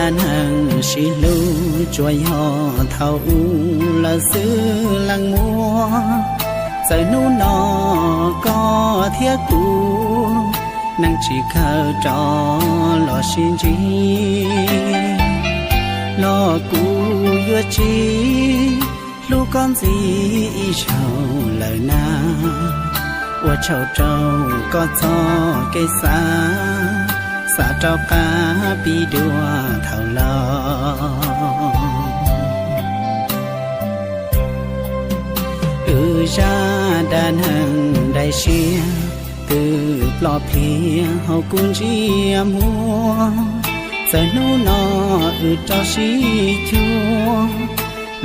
Dab neeg sib hlub tsuas yog thaum ub lawm xwb leej muaj, txawm hnub no koj thiab kuv neej tsis kawg rov los sib ntsib, los kuv yuav tsis hlub koj ntxiv ib zaug lawm na. Ua tsaug rau koj txoj kev xav, xav rov qab pib dua thaum laus. Wb zaj dab neeg daim siab twb ploj pliag hauv kuv ntsiab muag, txawm hnub no wb rov sib cuag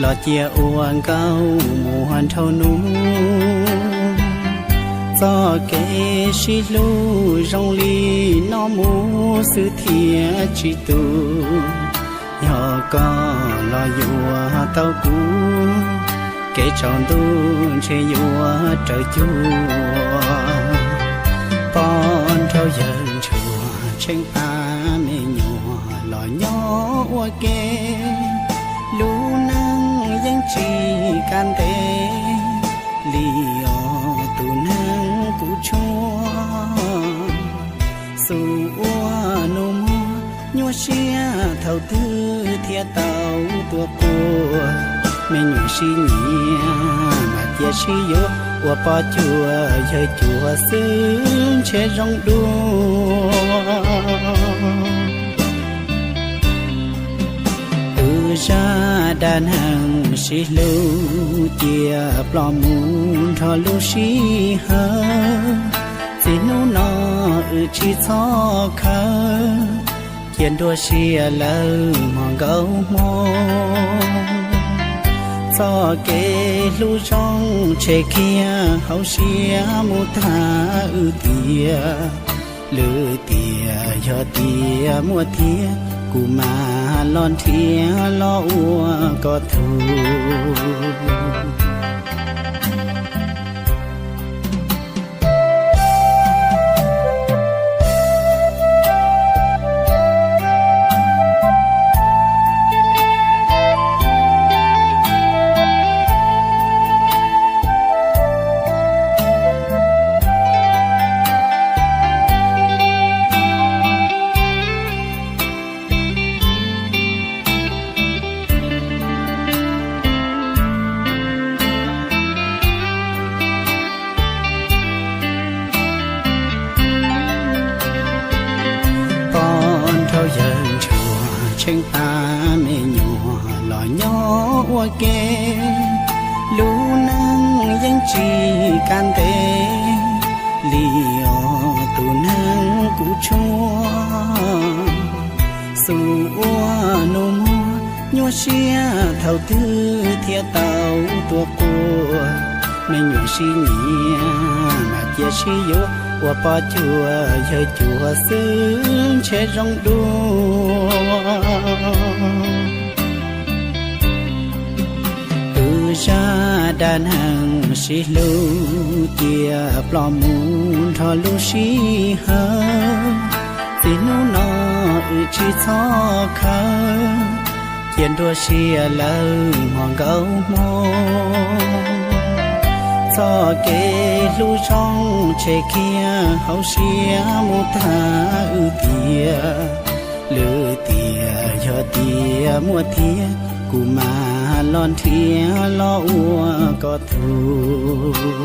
los cia ua nkauj muag nrhau nub. Txoj kev sib hlub zoo li no mus xwb thiaj tsis tu, yog koj los yuav tau kuv, kev tsaus ntuj ntshe yuav raws cuag. Poj nrauj yawg ntsuag tsheej pab me nyuam los nyob ua ke, lub neej yeej tsis kam ntev li os tus neeg kuv tshuaj. Xub ua nus muag nyuaj siab thaum twg thiaj tau tuaj quaj. Me nyuam sib nyiam mas cia sib yuav, ua poj cuag yawg cuag xwb ntshe zoo dua. Wb zaj dab neeg sib hlub cia ploj mus nrho lub sij hawm. Txij hnub no wb tsis txhob khawb, cia nruab siab lawm hmo nkaus hmo. Txoj kev hlub zoo tshem kiag hauv siab mus tag wb tiag. Lwm tiam yog tiam muaj tiag, kuv mam los nrhiav los ua koj tug. Poj nrauj yawg ntsuag tsheej pab me nyuam los nyob ua ke, lub neej yeej tsis kam ntev li os tus neeg kuv tshuaj. Xub ua nus muag nyuaj siab thaum twg thiaj tau tuaj quaj. Me nyuam sib nyiam mas cia sib yuav, ua poj cuag yawg cuag xwb ntshe zoo dua. Wb zaj dab neeg sib hlub cia ploj mus nrho lub sij hawm. Txij hnub no wb tsis txhob khawb, cia nruab siab lawm hmo nkaus hmo. Txoj kev hlub zoo tshem kiag hauv siab mus tag wb tiag. Lwm tiam yog tiam muaj tiag, kuv mam los nrhiav los ua koj tug.